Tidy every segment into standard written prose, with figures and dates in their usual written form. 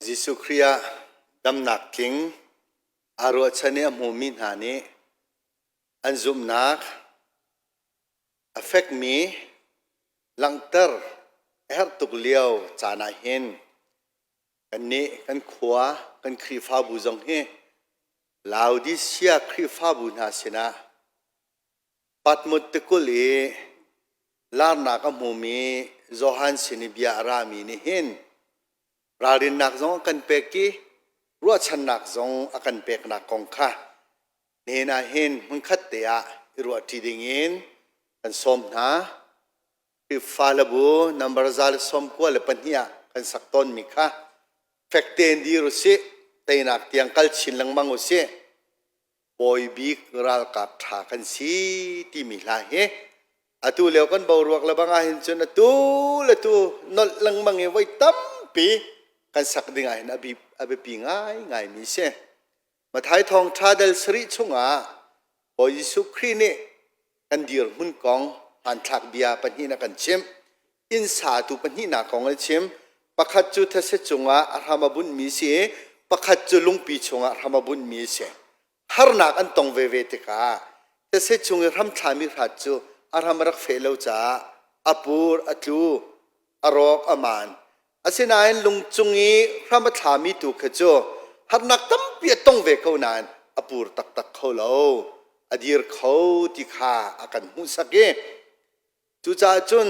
Jesuh Khrih ah damnak tling aa ruahchan i a hmumi hna nih an zumhnak a fekmi langhter a herh tuk lio caan ah hin kannih kan khua kan Khrihfabu zong hi Laodisia Khrihfabu hna sinah Patmos tikulh i larnak a hmumi Johan sin i bia a rami nih hin ralrinnak zong a kan pek i ruahchannak zong a kan peknak kong kha nihin ah hin hmunkhat te ah i ruahṭi dingin kan sawm hna. Khrihfa hlabu nambar 192 ah kan sak tawnmi kha fek tein dir u sih, teinak tiang kal chin lengmang u sih. Bawi bik ralkap ṭha kan si timi hla hi atu lio kan boruak le bang ahhin cun atu le tu nolh lengmang i voi tampi kan sak ding ahhin a biapi ngaingaimi si. Matthai thawngṭha dal sarih chungah Bawi Jesuh Khrih nih kan dirhmun kong hmanthlak bia pahnih a kan chimh. Inn satu pahnihnak kong a chim. Pakhat cu these cungah a hram a bunhmi si i pakhat cu lungpi chungah hram a bunhmi a si. Harnak an tong veve tikah these chung i hramthlami hrat cu a hram a rak feh lo caah a pur, a tlu, a rawk, a maan. Asinain lung cung i hram a thlami tu kha cu harnak tampi a tong ve ko nain a pur taktak kho lo. A dir kho ti kha a kan hmuhsak i Cucaah cun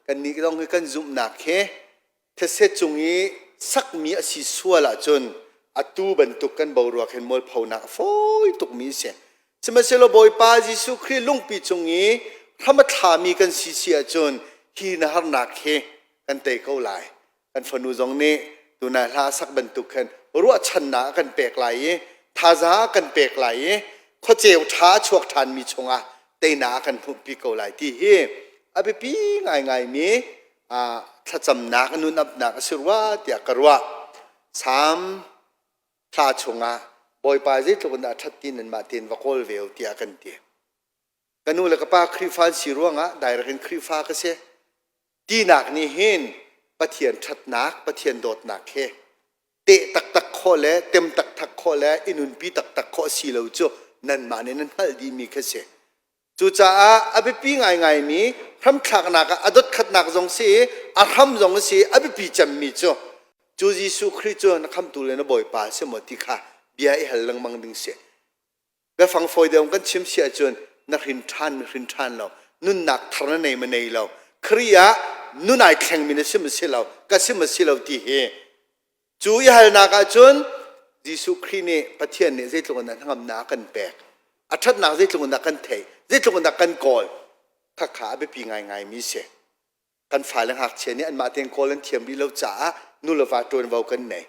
kannih zong hi kan zumhnak hi these cung i sakmi a si sual ahcun atu bantuk kan boruak hin mualphonak a fawi tukmi a si. Sihmanhsehlaw Bawipa Jesuh Khrih lungpi cung i hram a thlami kan si si ahcun hi na harnak hi kan tei ko lai. Kan fanu zong nih tunai hla a sak bantuk khan ruahchannak a kan pek lai i thazaang a kan pek lai i khuaceu ṭha a chuak ṭhanmi chungah teinak a kan hmuhpi ko lai ti hi a biapi ngaingaimi thlacamnak nun apnak a si rua tiah ka ruah. Salm thla chungah Bawipa zeitluk in dah a ṭhat ti nanmah tein va kawl ve u tiah kan ti. Ka nu le ka pa Khrihfa an si ruangah direct in Khrihfa ka si. Tinak nih hin Pathian ṭhatnak, Pathian dawtnak he teh taktak khawh le tem taktak khawh le i nunpi taktak khawh si lo cu nanmah nih nan hngalh dihmi kha si. Cucaah a biapi ngaingaimi hramthlaknak ah a dotkhatnak zong si i a hram zong a si i a biapi cemmi cu cu Jesuh Khrih cu na khamtu le na Bawipa a si maw ti kha bia i hal lengmang ding si. Biafang fawi deuh kan chim si ahcun na hrin ṭhan na hrin ṭhan lo nunnak thar na nei ma nei lo Khrih ah nun ai thlengmi na si ma si lo ka si ma si lo ti hi cu i halnak ahcun Jesuh Khrih nih Pathian nih zeitluk in dah hnangamnak a kan pek a ṭhatnak zeitluk in dah kan theih zeitluk in dah kan kawl khakha a biapi ngaingaimi si kan fale ngakchia nih anmah tein kawl an thiam rih lo caah nu le va ṭuanvo kan nei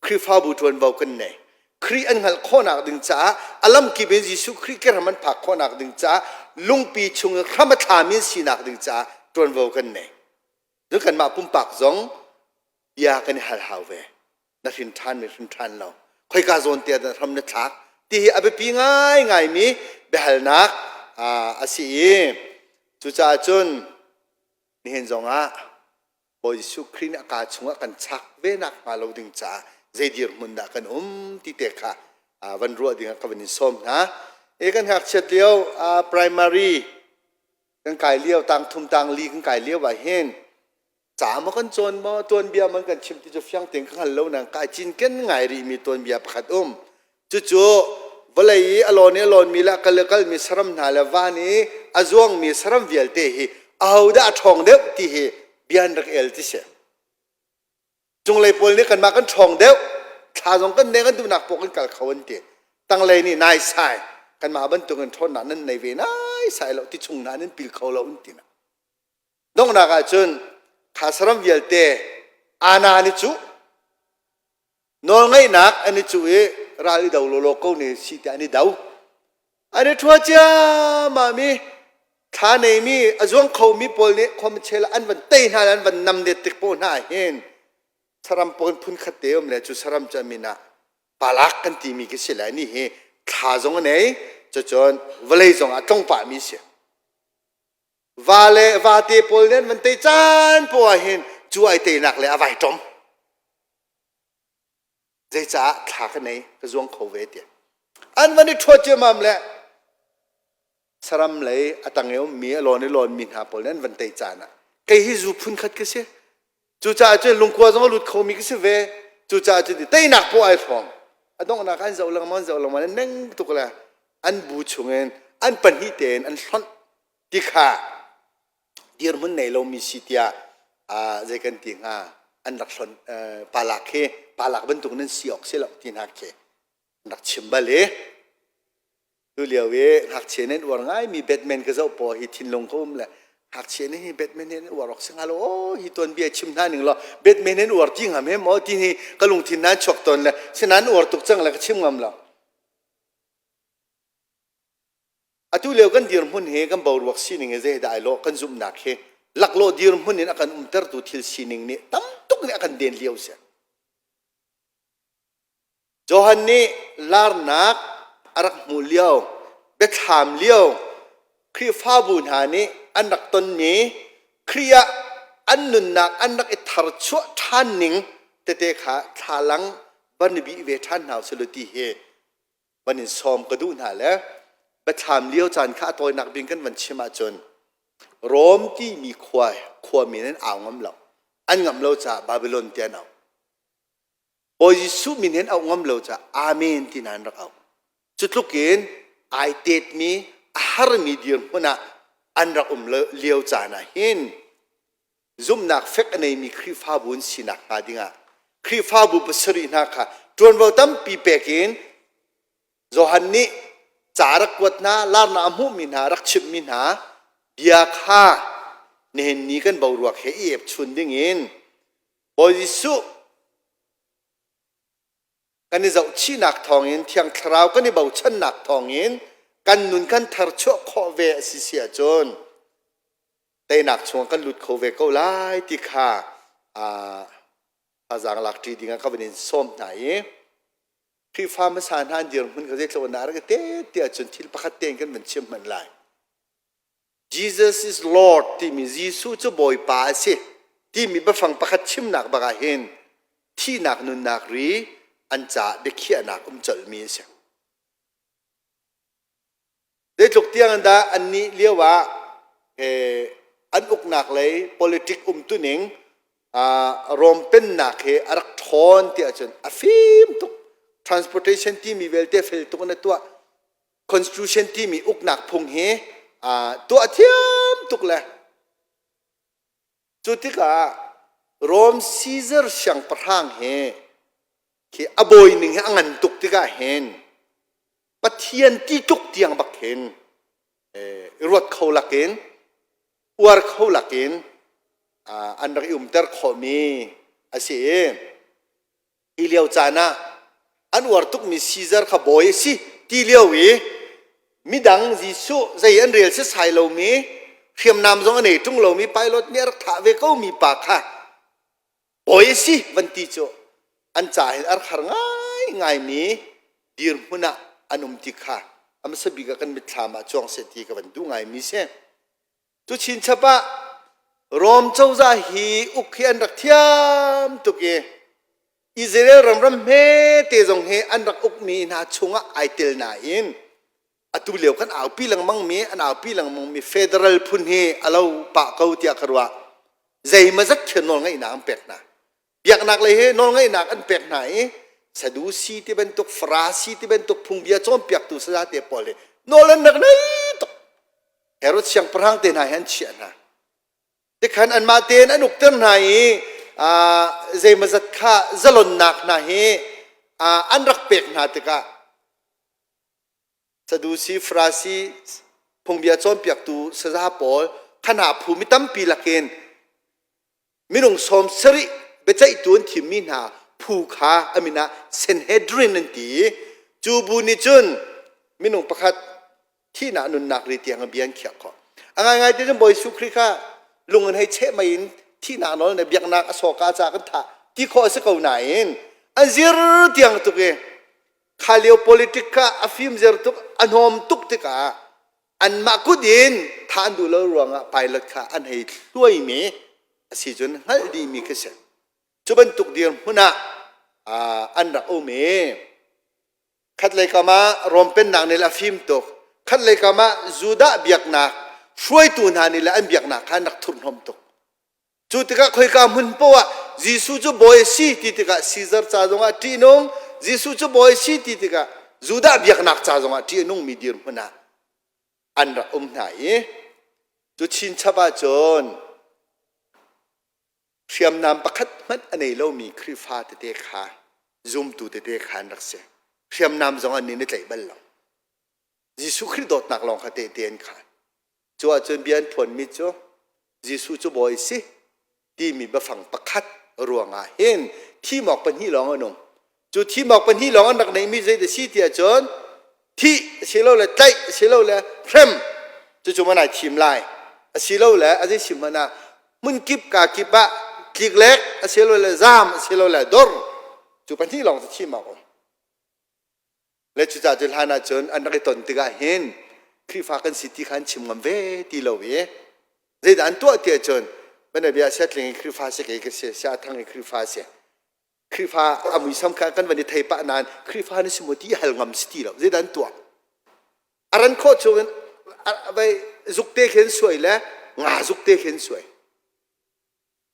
Khrihfabu ṭuanvo kan nei. Khrih an hngalh khawhnak ding caah a lamkip in Jesuh Khrih ke hram an phak khawhnak ding caah lungpi chung i hram a thlami an sinak ding caah ṭuanvo kan nei. Cun kanmah pumpak zong bia kan i hal hau ve. Na hrin ṭhan mi hrin ṭhan lo. Khoika zawn te ah dah hram na thlak ti hi a biapi ngaingaimi biahalnak a si i cucaah cun nihin zongah Bawi Jesuh Khrih nih a kaa chungah kan chak ve nak hnga lo ding caah zei dirhmun dah kan um ti te kha van ruah dingah ka van in sawm hna. E kan ngakchiat lio primary kan kai lio tang thum tang li kan kai lio ah hin ca maw kan cawn maw tuanbia man kan chim ti cu fiang tein ka hngal lo nang kai cinken ngai rih mi tuanbia pakhat um Cucu vawlei i a lawn i a lawnmi le a kal i a kalmi saram hna le van i a zuangmi saram vialte hi ahodah a ṭhawng deuh ti hi bia an rak el ti si. Cunglei pawl nih kanmah kan ṭhawng deuh, thla zong kan nei kan duhnak poah kan kal kho an ti. Tanglei nih naisai kanmah bantukin ṭhawnnak nan nei ve naisai lo ti chung hna nan pil kho lo an ti na. Donghnak ah cun kha saram vialte ana ni cu Nawlngeihnak an i cuh i ral i do lawlaw ko ne si tiah an i do. An i ṭhua ciammam i thla neimi a zuang khomi pawl nih khuamchel an van tei hna le an van nam det tik paoh hna hin saram pawl phun khat te um le cu saram cu a min ah palak kan timi khi si le ni hi thla zong a nei cucun vawlei zong ah tlong pahmi si. Va le vate pawl nih an van tei caan poah hin cu ai teinak le a vai ṭom. Zeicaah thla ka nei ka zuang kho ve ti. An van i ṭhuat ciammam le saram lei a tang i ummi a lawn i lawnmi hna pawl nih an van tei caan ah kei hi zu phun khat ka si. Cucaah cun lungkua zong a lut khomi ka si ve. Cucaah cun teinak poah ai hrawm. A donghnak an zoh lengmang an zoh lengmang an neng tuk le an bu chungin an pahnih tein an hlonh ti kha dirhmun nei lomi si tiah zei kan ti hnga an rak hlonh palak hi palak bantuk nan si awk si lo ti hna khi an rak chim bal i Tu lio i ngakchia nih an uar ngaimi Batman ka zoh paw hi thinlung ka um le ngakchia nih hi Batman hi an uar awk si hnga lo aw hi tuanbia chim hna ning law Batman an uar ti hnga me maw ti hi ka lungthin nan chuak tawn le sinain uar tuk cang le ka chim ngam lo. Atu lio kan dirhmun hi kan boruak sining hi zei dah ai lawh kan zumhnak hi laklawh dirhmun in a kan umtertu thil sining nih tam tuk nih a kan den lio si. Johan nih larnak a rak hmuh lio, biathlam lio Khrihfabu hna nih an rak tonmi Khrih ah an nunnak an rak i tharchuah ṭhan ning tete kha thlalang van i bih ve ṭhan hna usih law ti hi van in sawm ka duh hna le biathlam lio caan kha a tawinak bik kan van chim ahcun Rom timi khua khuami nan au ngam lo. An ngamh lo caah Babylon ti an auh. Bawi Jesuh min hin auh ngam lo caah Amen ti an rak auh. Cu tluk in ai tetmi a harmi dirhmun ah an rak um lio caan ah hin zumhnak fek a neimi Khrihfabu an sinak hnga dingah Khrihfabu pasarih hna kha ṭuanvo tampi pek in Johan nih ca rak kuat hna, larnak a hmuhmi hna, rak chimhmi hna bia kha nihin ni kan boruak he i epchun dingin Bawi Jesuh kan i zohchihnak thawngin Thiang Thlarau kan i bochannak thawngin kan nun kan tharchuah khawh ve a si si ahcun teinak chungah kan lut kho ve ko lai ti kha thazaang lak ṭi dingah ka van in sawm hna i Khrihfa hmasa hna an dirhmun kha zeitluk in dah a rak i tet ti ahcun thil pakhat tein kan van chim hmanh lai. Jesus is Lord timi Jesuh cu Bawipa a si timi biafang pakhat chimnak bak ah hin thihnak nunnak ri an caah biakhiahnak um colhmi a si. Zeitluk tiang in dah annih lio ah an uknak lei politic umtuning Rom pennak he a rak ṭhawn ti ahcun a fim tuk. Transportation timi vialte fel tuk in a tuah. Constitution timi uknak phung hi tuah thiam tuk le cu tikah Rome Caesar siangpahrang hi khi a bawi ning hi a ngan tuk tikah hin Pathian ti tluk tiang bak hin ruat kho lakin uar kho lakin an rak i umter khawhmi a si i Hi lio caan ah an uar tukmi Caesar kha bawi a si ti lio i midang Jesuh zei an rel setsai lomi hriamnam zong a nei ṭung lomi pilot nih a rak thah ve komi pa kha bawi a si van ti cu an ca hin a rak har ngaingaimi dirhmun ah an um ti kha a hmasa bik ah kan mitthlam ah cuang seh ti ka van duh ngaimi si. Cu chinchap ah Rom cozah hi uk hi an rak thiam tuk i Israel ram ram hmete zong hi an rak ukmi hna chungah ai tel nain atu lio kan aupi lengmang mi an aupi lengmang mi federal phun hi a lo pah ko tiah ka ruah. Zeimazat khi nawlngeihnak an pek hna. Biaknak lei he nawlngeihnak an pek hna i Sadusi ti bantuk Farasi ti bantuk phungbia cawnpiaktu sazate pawl hi nawl an rak nei tuk. Herod siangpahrang te hna hi an chiah hna. Tikhan anmah tein an ukter hna i zeimazat kha zalonnak hna hi an rak pek hna tikah Sadusi, Farasi, phungbia cawnpiaktu saza pawl khana phu mi tampi lakin minung sawm sarih biaceihtu an thimmi hna phu kha a min ah Sanhedrin an ti i cu bu nih cun minung pakhat thihnak nunnak ri tiang bia an khiah khawh. A ngaingai ti cun Bawi Jesuh Khrih kha lung in hei cheh mei in thihnak nawl le biaknak a sawka ca kan thah ti khawh a si ko nain an zir tiang tuk i kha lio politic kha a fim zer tuk a hnawm tuk tikah anmah kut in thah an duh lo ruangah pilot kha an hei hluaimi a si cun hngalh dihmi khi si. Cu bantuk dirhmun ah. an rak um i khatlei kam ah Rom pennak nih le a fim tuk khatlei kam ah Judah biaknak hruaitu hna nih le an biaknak kha an rak thurhnom tuk. Cu tikah khoika hmun poah ah Jesuh cu bawi a si ti tikah Caesar ca zongah ṭihnung, Jesuh cu bawi a si ti tikah Judah biaknak ca zongah ṭih a nungmi dirhmun ah an rak um hna i cu chinchap ahcun hriamnam pakhat hmanh a nei lomi Khrihfa tete kha zumtu tete kha an rak si. Hriamnam zong an nih tlaih bal lo. Jesuh Khrih dawtnak lawng kha tehte an khaan. Cu ahcun bia an phuanmi cu Jesuh cu bawi si timi biafang pakhat ruangah hin thimawk pahnih lawng an um. Cu thimawk pahnih lawng an rak neihmi zei dah si ti ahcun thih asilole tlaih asilole hrem cucu man ai thim lai asilole a zei sim hmanh ah hmunkip ka kip ah tliklek asilole zaam asilole dor cu pahnih lawng cu thim awk um. Le cucaah cu hlan ahcun an rak i ton tikah hin Khrihfa kan si ti kha an chim ngam ve ti lo i zeidah an tuah ti ahcun bia siatling i Khrihfa si kei ka si sia thang i Khrihfa si Khrihfa a muisam kha kan van i thei pah nain Khrihfa na si maw ti hal ngam si ti lo zeidah an tuah a ran khawh chungin vai zuk te khin suai le nga zuk te khin suai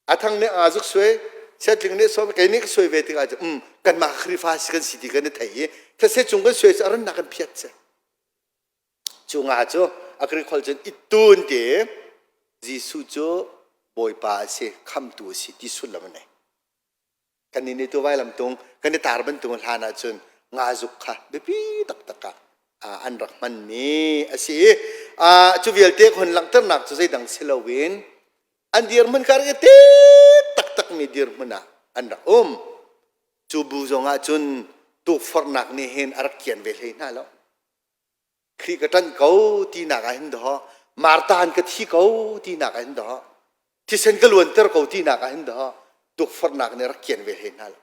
A thang nih aa zuk suai, siatling nih suai, kei nih ka suai ve tikah cun um kanmah Khrihfa si kan si ti kan i thei i thetse cung kan suai cu a rannak kan phiat si. Cu nga cu a Greek holh cun ittun ti Jesuh cu Bawipa a si, khamtu a si ti sullam a nei. Kannih nih tu vailam tung kan i tar bantuk hlan ahcun nga zuk kha biapi taktak ah an rak hmanmi a si i cu vialte hun langhternak cu zeidang si loin an dirhmun kha rak i te taktakmi dirhmun ah an rak um. Cu bu zongah cun tukforhnak nih hin a rak kian ve hlei hna lo. Khrih ka ṭanh ko tinak ah hin dawh, Martha an ka thi ko tinak ah hin dawh, thisen ka luanter ko tinak ah hin dawh, tukforhnak nih rak kian ve hlei hna lo.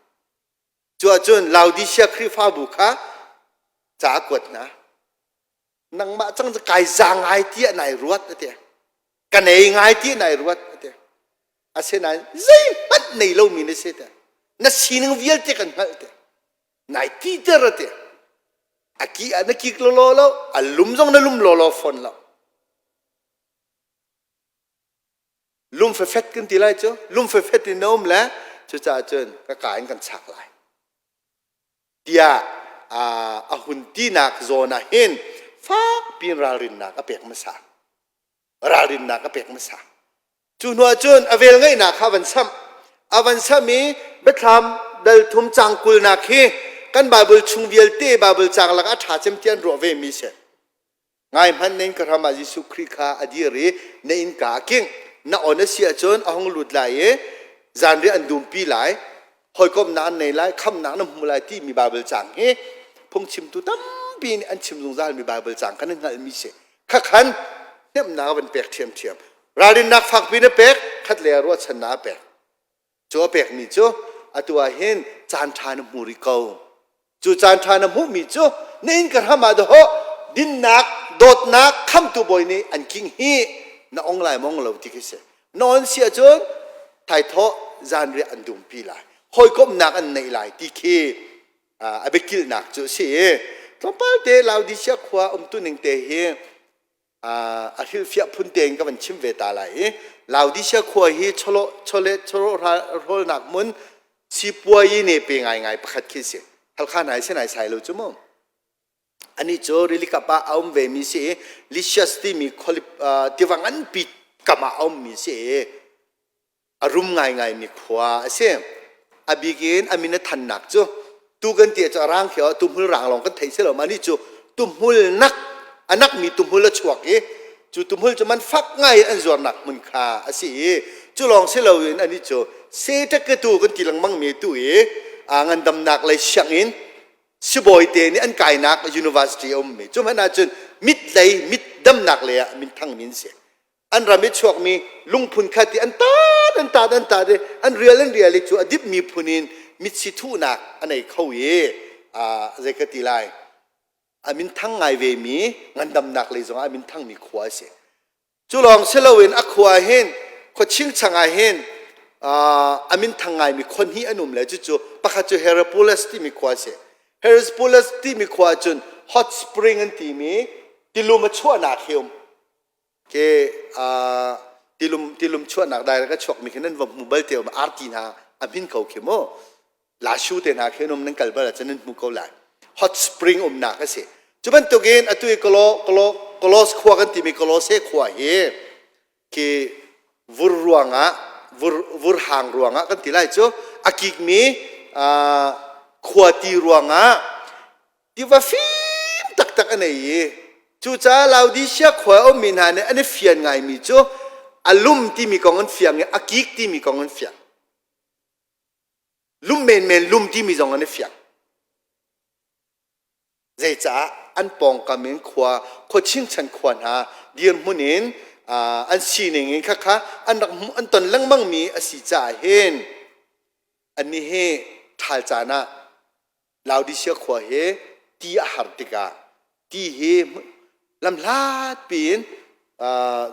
Cu ahcun Laodicea Khrihfabu kha ca a kuat hna. Nangmah cang cu kai za ngai tiah nai ruat a ti. Ka nei ngai tiah nai ruat a ti. Asinain zeihmanh nei lomi na si te. Na sining vialte kan hngalh te. Nai titer a ti. A ki ah na kik lawlaw lo, a lum zong na lum lawlaw fawn lo. Lum fefet kan ti lai cu, lum fefet in na um le cucaah cun ka ka in kan chak lai. Tiah a hun tinak zawn ah hin fak piin ralrinnak a pek hmasa. Ralrinnak a pek hmasa. Cu hnu ahcun a velngeihnak kha a van samh. A van samh i Biathlam dal thum cang kulnak hi kan Baibal chung vialte Baibal caang lakah a ṭha cem ti an ruah vemi a si. Ngai hmanh na innka hram ah Jesuh Khrih kha a dir i na innka a kingh. Na on a si ahcun a hung lut lai i zanriah an dumpi lai, hawikomhnak an nei lai, khamnak na hmu lai timi Baibal caang hi phungchimtu tampi nih an chim zungzalmi Baibal caang kan hngalhmi si. Khakhan hnemhnak a van pek ṭhiamṭhiam. Ralrinnak fakpi na pek, khatlei ah ruahchannak a pek. Cu a pekmi cu atu ah hin caan ṭha na hmu rih ko. Cu caan ṭha na hmuhmi cu na inn ka hram ah dahawh dinnak, dawtnak khamtu bawi nih an king hi na ong lai maw ong lo ti khi si. Na on si ahcun thaithawh zanriah an dumpi lai. Hawikomhnak an neih lai ti khi a biakilhnak cu a si i tlawmpal te Laodicea khua umtuning te hi a hrilhfiah phun tein ka van chim ve ta lai i Laodicea khua hi chawlawh chawleh chawlawh hrawlnak hmun sipuai ne pe ngaingai pakhat khi si. Halkha nai si nai sai lo cu mu. Ani cu rili kap ah a um ve mi si i Lycius timi tiva nganpi kam ah a ummi si i a rum ngaingaimi khua a si. A bik in a min a thannak cu tu kan ti cu a rang khi tuhmul rang lawng kan thei si lo mah nih cu tuhmul nak a nakmi tuhmul a chuak i cu tuhmul cu man fak ngai in an zuarnak hmun kha a si i cu lawng si loin anih cu seṭaketu kan ti lengmang mi tu i a ngandamnak lei sianginn sibawi te nih an kainak university a ummi cu hmanh ahcun mit lei mit damnak lei ah minthang min si. An ram i chuakmi lungphun khat i an tat an tat an tat i an rial an rial i cu a dipmi phun in mitsi thuhnak a nei kho i zei ka ti lai a minthang ngai ve mi ngandamnak lei zongah a minthangmi khua a si. Cu lawng si loin a khua hin khua chingchang ah hin A minthang ngaimi khua hnih an um le cucu pakhat cu Hierapolis timi khua a si. Hierapolis timi khua ahcun hot spring an timi tilum a chuahnak hi um. Ke tilum tilum chuahnak direct a chuakmi khi nan va hmu bal te um arti hna a hmin ko khi mu. Lashu te hna khi an um nan kal bal ahcun nan hmu ko lai. Hot spring umnak a si. Cu bantukin atu i Kolo Kolo Kolos khua kan timi Kolose khua hi khi vur ruangah vur vur hang ruangah kan ti lai cu a kikmi khua ti ruangah tiva fim taktak a nei i cucaah Laodicea khua a ummi hna nih an i fian ngaimi cu a lum timi kong an fiang i a kik timi kong an fiang lum menmen lum timi zong an i fiang. Zeicah an pawngkam in khua khua chingchan khua hna dirhmun in an sining in khakha an rak hmuh an ton lengmangmi a si caah hin annih hi ṭhal caan ah Laodicea khua hi ti a har tikah ti hi lamhlat piin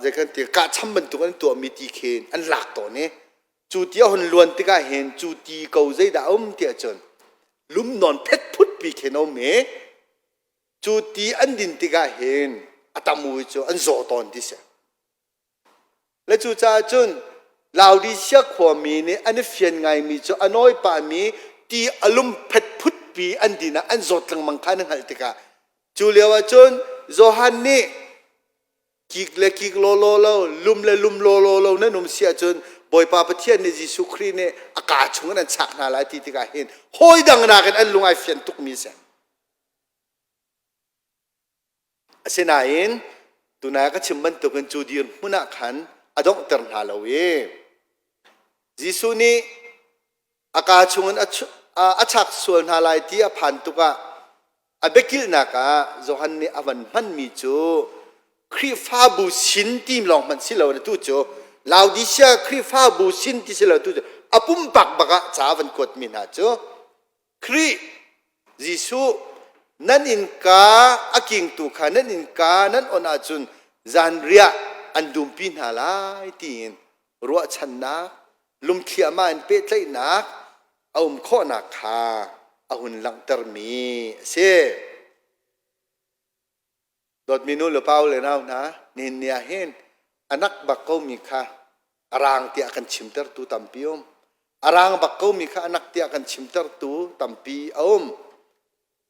zei kan ti kahcham bantuk an tuahmi ti khin an lak tawn i Cu ti a hun luan tikah hin cu ti ko zeidah a um tiah cun lum nawn phetphut pi khin a um i cu ti an din tikah hin a tam u cu an zaw tawn ti si. Le cucaah cun Laodicea khuami nih an i fian ngaimi cu a nawi pahmi ti a lum phetphut pi an din ah an zawt lengmang kha an hngalh tikah cu lio ah cun Johan nih Kik le kik lawlaw lo, lum le lum lawlaw lo nan um si ahcun Bawipa Pathian nih Jesuh Khrih nih a kaa chungin an chak hna lai ti tikah hin hawi dang nakin an lung ai fian tukmi a si. Asinain tunai ka chim bantukin cu dirhmun ah khan a donghter hna lo i Jesuh nih a kaa chungin a chak sual hna lai ti a phan tuk ah a biakilhnak ah Johan nih a van hmanmi cu Khrihfabu sin ti lawng hmanh si lo tu cu Laodicea Khrihfabu sin ti si lo tu cu a pumpak bak ah ca a van kuatmi hna cu Khrih Jesuh nan innka a kingtu kha nan innka nan on ahcun zanriah an dumpi hna lai tiin ruahchannak lungthliahmah in pehtlaihnak a um khawhnak kha a hun langhtermi a si. Dawtmi nu le pa le nau hna, nihin ni ah hin a nak bak komi kha a rang tiah kan chimtertu tampi um. A rang bak komi kha a nak tiah kan chimtertu tampi a um.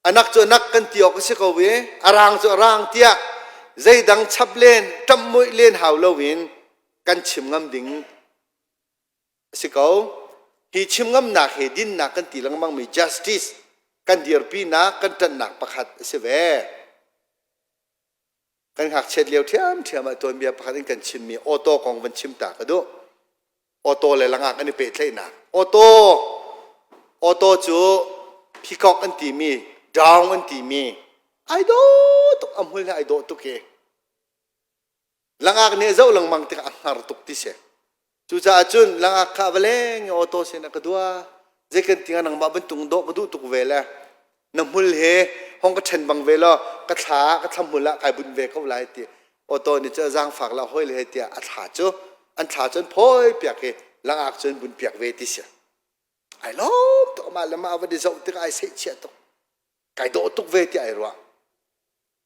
A nak cu a nak kan ti awk a si ko i a rang cu a rang tiah zeidang chap len, ṭamhmoih len hau loin kan chim ngam ding a si ko. Hi chim ngamnak hi dinnak kan ti lengmangmi justice kan dirpinak, kan ṭanhnak pakhat a si ve. Kan ngakchiat lio ṭhiamṭhiam ah tuanbia pakhat in kan chimmi auto kong van chim ta ka duh. Auto le langak an i pehtlaihnak. Auto auto cu peacock an timi, down an timi, ai dawh tuk, a hmul he ai dawh tuk i Langak nih a zoh lengmang tikah a hngar tuk ti si. Cucaah cun langak kha a va leng i auto sin a ka dua. Zei kan ti nangmah bantuk dawh ka duh tuk ve le na hmul he hong ka ṭhen bang ve law ka thla ka thla hmul ah kai bunh ve ko lai ti. Auto nih cu a zaangfak la hoi le he tiah a thla cu an thla cu an phawi piak i langak cu an bunh piak ve ti si. Ai lawm tuk amah le mah a van i zoh tikah ai seihchiah tuk. Kai dawh tuk ve tiah ai ruah.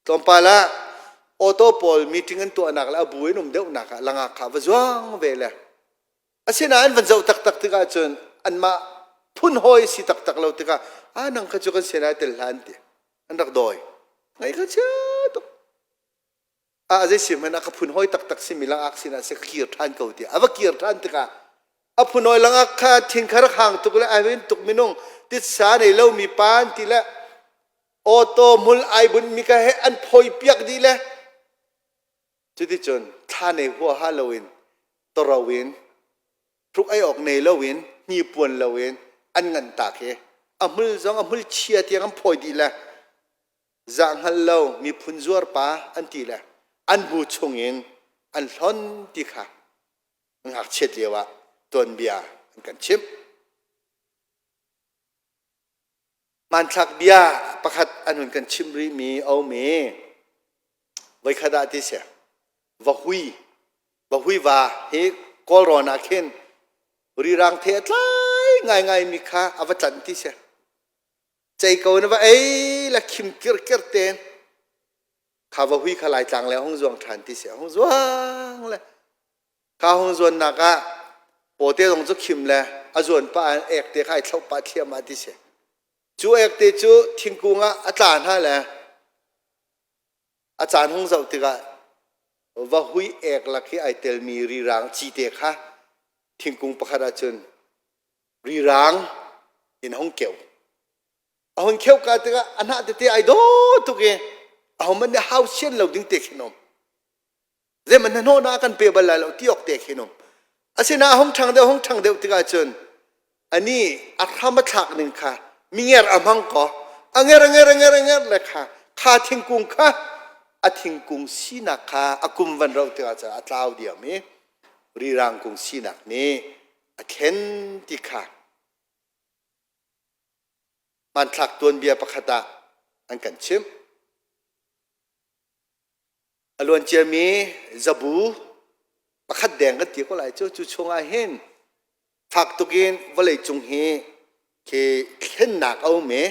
Tlawmpal ah auto pawl meeting an tuahnak le a bu in um deuhnak ah langak kha va zuang ve le asinain van zoh taktak tikah cun anmah phun hawi si taktak lo tikah ah nang kha cu kan sin ah tel hlah an ti an rak dawi ngaih kha chia tuk ah zei si hmanh ah ka phun hawi taktak simi langak sinah si ka kir ṭhan ko ti a va kir ṭhan tikah a phun hawi langak kha thin kha rak hang tuk le ai tuk minung titsa nei lomi pa an ti le Auto hmul ai bunhmi ka he an phawi piak dih le cuticun thla nei huaha loin toro in hruk ei awk nei loin hnipuan loin an nganh tak hi a hmul zong a hmul chia tiang an phawi dih le zah hngal lo miphun zuar pa an ti le an bu chungin an hlon ti kha ngakchiat lio ah tuanbia an kan chimh. Hmanthlak bia pakhat an hun kan chimh rihmi a um i voikhat ah ti si vahui vahui va hi Kawlrawn ah khin Rirang the a tlai ngaingai mi kha a va tlanh ti si. Cei ko na va ei la khim kirker te kha va hui kha Laitlang le hung zuang ṭhan ti si. Hung zuang le kha hung zuannak ah pawte zong cu khim le a zuan pah ah ek te kha ai thloh pah thliahmah ti si. Cu ek te cu thingkung ah a tla hna le a caan hung zoh tikah vahui ek lak i ai telmi rirang cite kha thingkung pakhat ahcun rirang in a hung keu. A hun kheu ka tikah a hnah tete ai dawh tuk i ahohmanh nih hau sian lo ding te khin um. Zeihmanh hnahnawhnak a kan pe bal lai lo ti awk te khin um. Asinain a hung ṭhang deuh hung ṭhang deuh tikah cun ani a hram a thlak ning kha minger a hmang ko a nger a nger a nger a nger le kha kha thingkung kha a thingkung sinak kha a kum van ro tikah cun a tlau diam i rirang kung sinak nih a thlen ti kha hmanthlak tuanbia pakhat ah an kan chimh. A luanciami zabu pakhat deng kan ti ko lai cu cu chungah hin fak tukin vawleicung hi khi thlennak a um i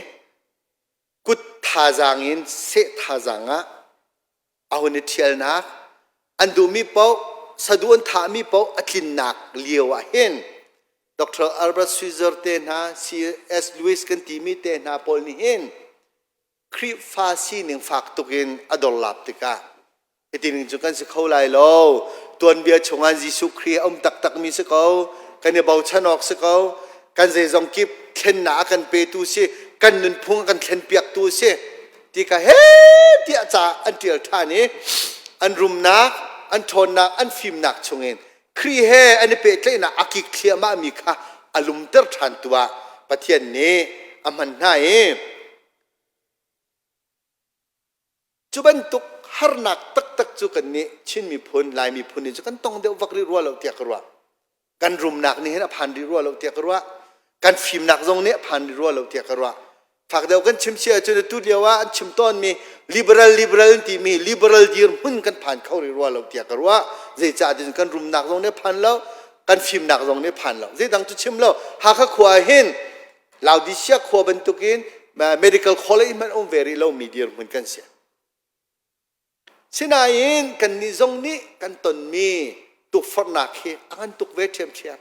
kut thazaang in seh thazaang ah a hun i ṭhialnak an duhmi paoh saduh an thahmi paoh a tlinnak lio ah hin Dr. Albert Schweitzer te hna C.S. Lewis kan timi te hna pawl nih hin Khrihfa sining fak tuk in a dorlap tikah hiti ning cu kan si kho lai lo. Tuanbia chungah Jesuh Khrih a um taktakmi si ko. Kan i bochan awk si ko. Kan zeizong kip thlennak a kan petu si. Kan nunphung a kan thlenpiaktu si. Ti ka he tiah ca an ṭial ṭhan i an rumnak, an ṭhawnnak, an fimnak chungin Khrih he an i pehtlaihnak a kik thliahmahmi kha a lumter ṭhan tu ah Pathian nih a hman hna i cu bantuk harnak taktak cu kannih Chin miphun, Lai miphun nih cu kan tong deuh vak rih rua lo tiah ka ruah. Kan rumnak nih hin a phan rih rua lo tiah ka ruah. Kan fimnak zong nih a phan rih rua lo tiah ka ruah. Fak deuh kan chim si ahcun atu lio ah an chim tawnmi liberal liberal an timi liberal dirhmun kan phan kho rih rua lo tiah ka ruah. Zeicah tiah kan rumnak zong nih a phan lo, kan fimnak zong nih a phan lo. Zeidang cu chim lo. Hakha khua ah hin Laodicea khua bantukin medical college hmanh um ve rih lomi dirhmun kan si. Sinain kannih zong nih kan tonmi tukforhnak hi a ngan tuk ve ṭhiamṭhiam.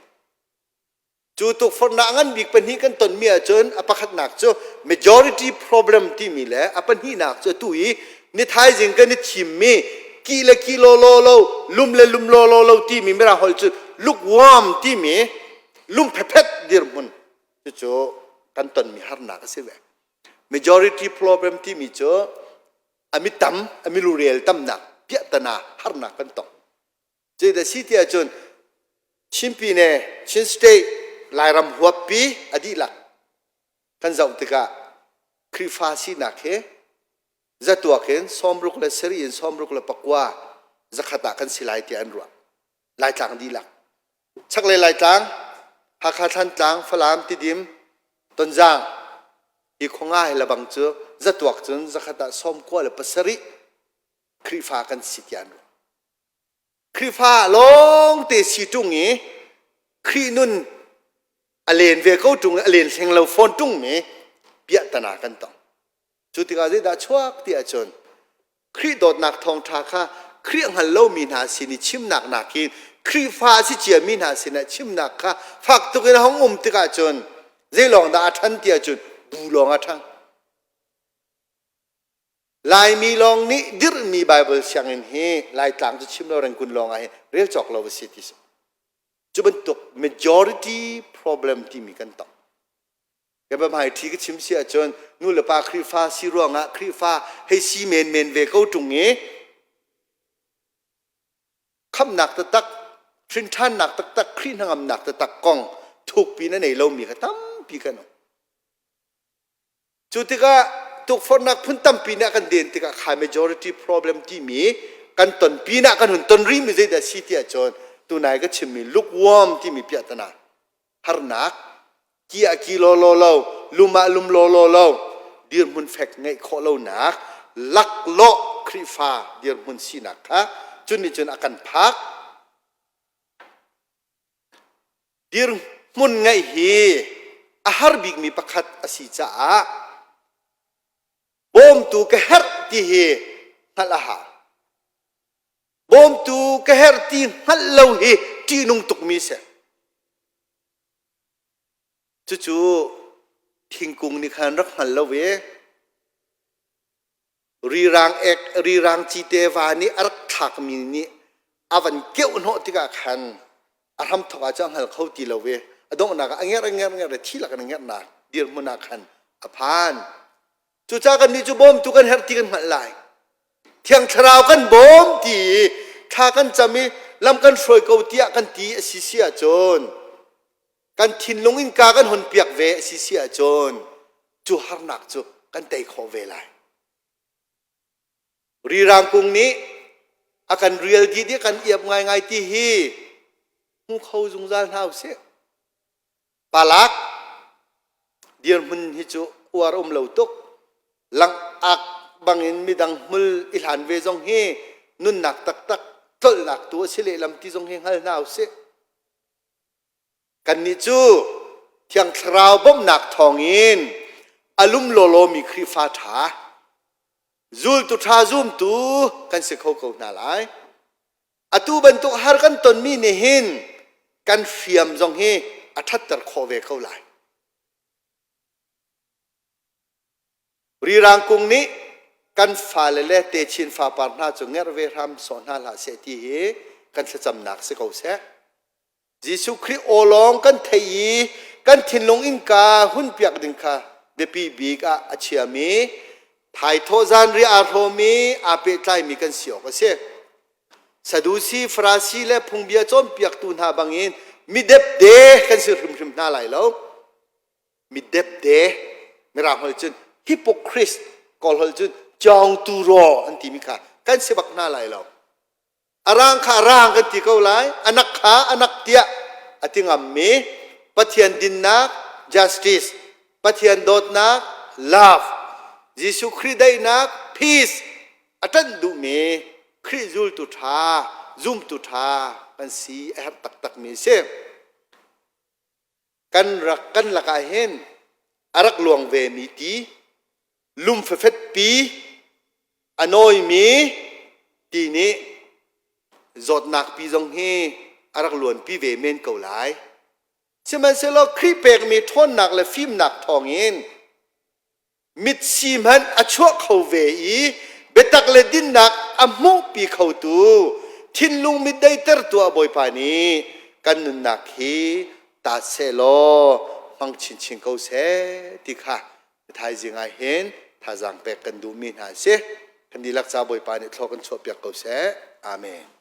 Cu tukforhnak a ngan bik pahnih kan tonmi ahcun a pakhatnak cu majority problem timi le a pahnihnak cu atu i nithaizing kan i thimmi ki le ki law law lo, lum le lum law law lo timi mirang holh cu lukewarm timi lum phephet dirhmun cucu kan tonmi harnak a si ve. Majority problem timi cu a mi tam, a milurel tamnak piahtana harnak kan tong. Zeidah si ti ahcun Chin Pyine, Chin State, Lairam huappi a dihlak kan zoh tikah Khrihfa sinak hi zatuak in 67 in 69 zakhat ah kan si lai tiah an ruah. Laitlang dihlak. Chaklei Laitlang, Hakha Thlantlang, Falam, Tidim, Tonzang hi khuanga hi lebang cu zatuak cun zakhat ah 97 Khrihfa kan si tiah an ruah. Khrihfa lawngte si ṭung i Khrih nun a len ve ko ṭung i a len hleng lo fawn ṭungmi piahtana kan tong. Cu tikah zeidah chuak ti ahcun Khrih dawtnak thawngṭha kha Khrih a hngal lomi hna sin i chimnak nakin Khrihfa a si ciami hna sinah chimnak kha fak tuk in a hung um tikah cun zei lawng dah a ṭhan ti ahcun bu lawng a ṭhang. Laimi lawng nih dirhmi Baibal sianginn hi Laitlang cu chim lo Rangoon lawng ah hin rel cawk lo a si ti si. Cu bantuk majority problem timi kan tong. Ka biahmai ṭhi ka chim si ahcun nu le pa Khrihfa si ruangah Khrihfa hei si menmen ve ko ṭung i khamhnak taktak, hrinṭhannak taktak, Khrih hnangamnak taktak kong thukpi na nei lomi kha tampi kan um. Cu tikah tukforhnak phun tampi nih a kan den tikah kha majority problem timi kan ton pinah kan hun ton rihmi zeidah si ti ahcun tunai ka chimmi lukewarm timi piahtana harnak ki ah ki law law lo lum ah lum law law lo dirhmun fek ngeih khawh lonak laklawh Khrihfa dirhmun sinak kha cun nih cun a kan phak. Dir. Hmun ngeih hi a har bikmi pakhat a si caah bawmtu ka herh ti hi hngalh a hau. Bawmtu ka herh ti hngalh lo hi ṭihnung tukmi a si. Cucu thingkung nih khan rak hngal lo i Rirang ek rirang cite va nih a rak thlakmi nih a van keuh hnawh tikah khan a hramthawk ah cun a hngal kho ti lo i a donghnak ah a ngerh a ngerh ngerh i thi lak in a ngerhnak dirhmun ah khan a phan. Cucaah kannih cu bawmtu kan herh ti kan hngalh lai. Thiang Thlarau kan bawm ti i thla kan cam i lam kan hruai ko tiah kan ti a si si ahcun kan thinlung innka kan hon piak ve a si si ahcun cu harnak cu kan tei khawh ve lai. Rirang kung nih a kan rial dih i kan iap ngaingai ti hi hmu kho zungzal hna usih. Palak dirhmun hi cu uar um lo tuk. Langak bangin midang hmul i hlan ve zong hi nunnak taktak tlolhnak tu a si lehlam ti zong hi hngal hna usih. Kannih cu Thiang Thlarau bawmhnak thawngin a lum lawlawmi Khrihfa ṭha, zultu ṭha zumtu kan si kho ko hna lai. Atu bantuk har kan tonmi nih hin kan hriam zong hi a ṭhatter khawh ve ko lai. Rirang kung nih kan fale le techin fapar hna cu ngerh ve hram sawh hna hlah seh ti hi kan thlacamnak si ko seh. Jesuh Khrih aw lawng kan theih i kan thinlung innka hunpiak ding kha biapi bik ah a chiami thaithawh zanriah aa hrawmi aa pehtlaimi kan si awk a si. Sadusi, Farasi le phungbia cawnpiaktu hna bangin mi depde kan si hrimhrim hna lai lo. Mi depde, Mirang holh cun hypocrite, Kawl holh cun cawngturaw an timi kha kan si bak hna lai lo. A rang kha a rang kan ti ko lai, a nak kha a nak tiah a ti ngammi Pathian dinnak justice, Pathian dawtnak love, Jesuh Khrih daihnak peace a ṭanh duhmi Khrih zultu ṭha, zumtu ṭha kan si a herh taktakmi a si. Kan rak kan lakah hin a rak luang vemi ti lum fefetpi a nawimi ti nih zawtnak pi zong hi a rak luanpi ve men ko lai. Sihmanhsehlaw Khrih pekmi ṭhawnnak le fimnak thawngin mitsi hmanh a chuah kho ve i biatak le dinnak a hmuhpi khotu thinlung mit deitertu a Bawipa nih kan nunnak hi ta sehlaw hmang chinchin ko seh ti kha thaizing ah hin thazaang pek kan duhmi hna a si. Kan dihlak ca Bawipa nih thlawh kan chuahpiak ko seh. Amen.